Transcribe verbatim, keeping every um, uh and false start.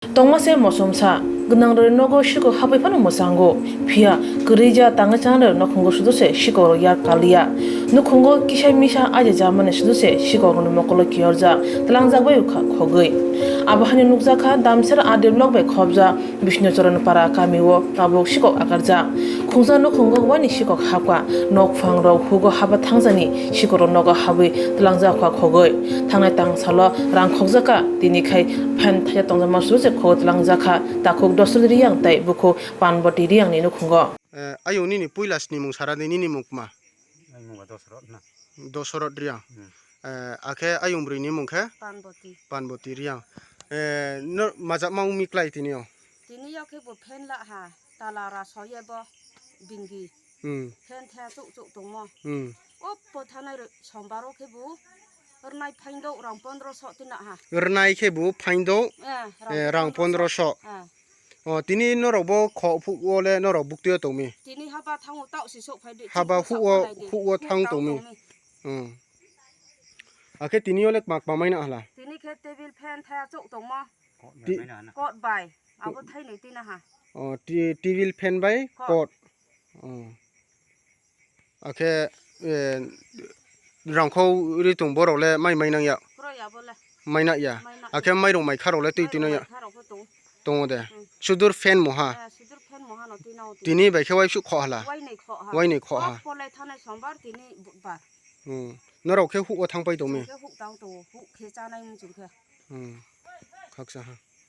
Tongma se mosomsa, gwnangrokni nogo sikok hapwi phano mwchango, phiya kwrwija tangwi changrok nukhungo sudu se sikokrok yak kaliya. Nukhungo kisa misa aja jamani sudu se sikokrokni mokolo kiyorjak, tlangjak bai kha khogwi. Abo haino nukjakha Damsera R D block bai khobjak Bishnu Charan Para kamio tabuk sikok akarjak. Khungsa nukhungo waini sikok hapkha, nokphangrok hugo haba thangjani sikokrok nogo habwi tlangjak kha khogwi. Thangnai tangsalo rang khokjakha, tini khai phan thaya tongjakma sudu se khogwi tlangjakha. Takhuk Dosrot Riyang tei bukhuk Panboti Riyangni nukhungo. Eh, ayung nini puila snimung sara di, nini mung kma? Ani mung ba Dosrot na. Dosrot Riyang. Hmm. Eh, akhe ayung bwrwini mung khe? Panboti. Panboti Riyang. Eh, no majak ma umi klai tini o? Tini o khe bo phen la ha, tala ra soye bo bingi. Hmm. Phen the chuk chuk tongmo. Hmm. O po thanai ro-, sombar o khe bo rwnai phain do rang pondro so tina ha. Rwnai khe bo phain do, eh, rang eh, rang pondro so. Pondro so. Eh. O, tini norok bo kho phuk o le norok buktui o tongmi? Tini haba thango tao si sok phai di, haba chini huk o, phai di. Huk o thang tongmi. Hmm. Akhe tini o le kma kma maina hala? Tini khe table fan thaya chok tongma. Ti- Kot bai. Abo thaini tina ha. O, ti-, table fan bai kot. Kot. O. Akhe, eh, rangkhou ri tong borok le mai mai nang ya? Kroi abo le. Mai na ya? Mai na ya. Akhe mairung mai kharok le twi twi nang ya? Mairung mai kharok pho tong. Tongo de. Hmm. Sudur fan moha. Eh, sudur fan moha no twi nang o twi. Tini bai khe waisuk kho hala? Wainai kho ha. Wainai kho ha. O polai thanai sombar tini budbar. Hmm. Norok khe huk o thang pai tong mi? Chwng khe huk tang tongo, huk khe chanai wng chwng khe. Hmm. Khaksa ha.